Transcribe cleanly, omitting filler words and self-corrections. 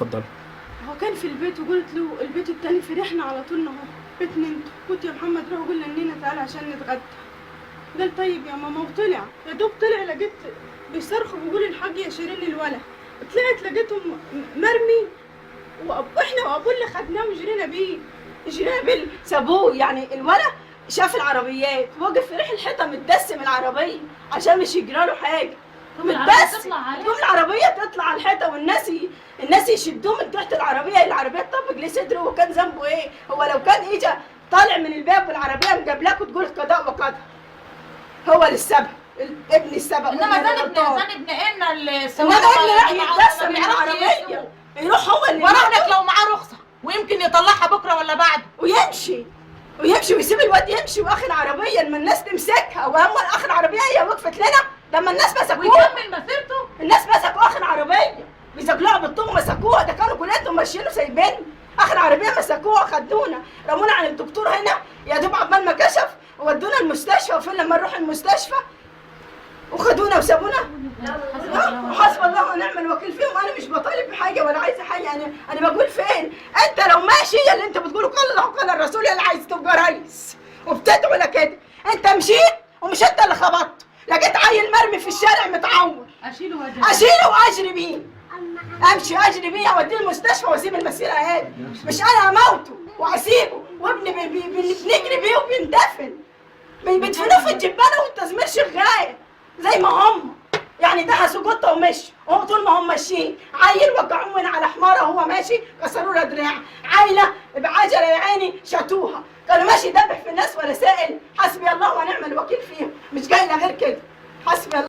اتفضل. هو كان في البيت وقلت له البيت التاني فرحنا على طول اهو بيت ننتو. قلت يا محمد روح قول لنينا تعالى عشان نتغدى. قال طيب يا ماما، وطلع. يا دوب طلع لقيت بيصرخوا بيقول الحاج يا شيرين الولا. طلعت لقيته مرمي، واحنا وابوه اللي خدناه وجرينا بيه، جرينا بيه سابوه. يعني الولا شاف العربيات وقف في ريح الحيطة متدسم العربية عشان مش يجرى له حاجة. متدسم، تقوم العربية تطلع على الحيطة والناس الناس يشدوه من تحت العربية، العربية تطبق ليه صدره. وكان ذنبه ايه؟ هو لو كان اجى طالع من الباب والعربية مجابلاك وتقول قضاء وقدر، هو للسبب، ابن السبب. انما زان ابن ان السواق، انما ابني راح يتدسم من العربية، يروح هو اللي وراهنك لو معاه رخصه ويمكن يطلعها بكره ولا بعده ويمشي ويمشي ويسيب الواد يمشي. واخر عربية لما الناس تمسكها، وهم اخر عربية هي وقفت لنا لما الناس مسكوها ويكمل مسيرته. الناس مسكوا اخر عربية بيزقلوها بالطوب، مسكوها. ده كانوا كلهم ماشيين وسايبين اخر عربية، مسكوها خدونا رمونا عن الدكتور هنا يا دوب عقبال ما كشف ودونا المستشفى. وفين لما نروح المستشفى وخدونا وسابونا. وحسب الله ونعم الوكيل فيهم. انا مش بطالب بحاجة ولا عايزه حاجة، انا بقول فين انت لو ماشي اللي انت بتقوله قال الله وقال الرسول، اللي عايز تبقى ريس وبتدعو لكده. انت مشيت ومش انت اللي خبطت، لقيت عيل مرمي في الشارع متعور، اشيله واجري بيه، امشي اجري بيه اوديه المستشفى واسيب المسيرة هادي. مش انا اموته واسيبه وابني بنجري بيه وبيندفن، بيدفنوه في الجبانه والتزمير شغال زي ما هم. يعني دهسوا قطة ومشوا، وهم طول ما هم ماشيين عيل وقعوه من على حماره وهو ماشي كسروا له دراع، عيله بعجله يا عيني شاتوها، كانوا ماشي دبح في الناس ولا سائل. حسبي الله ونعم الوكيل فيهم، مش جاي غير كده. حسبي الله.